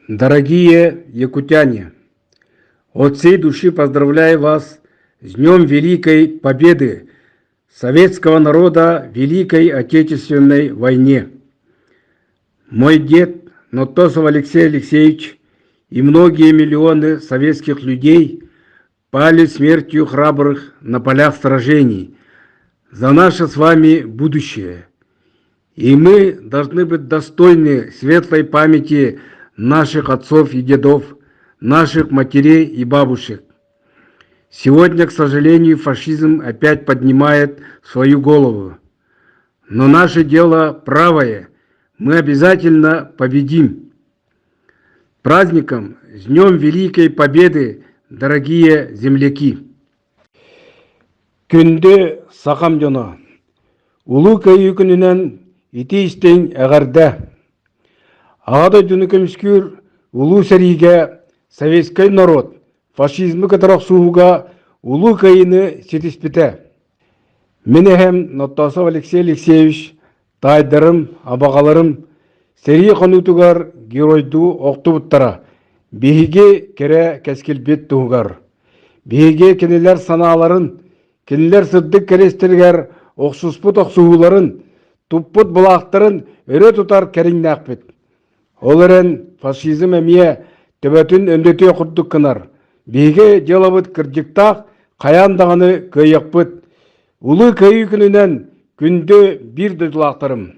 Дорогие якутяне, от всей души поздравляю вас с Днем Великой Победы советского народа в Великой Отечественной войне. Мой дед Нотосов Алексей Алексеевич и многие миллионы советских людей пали смертью храбрых на полях сражений за наше с вами будущее. И мы должны быть достойны светлой памяти наших отцов и дедов, наших матерей и бабушек. Сегодня, к сожалению, фашизм опять поднимает свою голову. Но наше дело правое. Мы обязательно победим. Праздником, с Днем Великой Победы, дорогие земляки! Күндү сахам дьоно! Улуу Кыайыы күнүнэн итии-истиҥ эҕэрдэ! Аҕа дойдуну көмүскүүр улуу сэриигэ советскай норуот фашизмы кытары охсуһууга Улуу Кыайыыны ситиспитэ. Мин эһэм Ноттосов Алексей Алексеевич таайдарым, абаҕаларым сэрии хонуутугар геройдуу охтубуттара. Биһиги кэрэ кэскилбит туһугар. Биһиги кинилэр санааларын, кинилэр сырдык кэриэстэригэр охсуспут охсуһууларын, туппут былаахтарын өрө тутар кэриҥнээхпит. Ол эрэн фашизм эмиэ төбөтүн өндөтүө курдук гынар. Биһиги дьыалабыт кырдьыктаах, хайаан даҕаны кыайыахпыт. Улуу Кыайыы күнүнэн күндү биир дойдулаахтарым!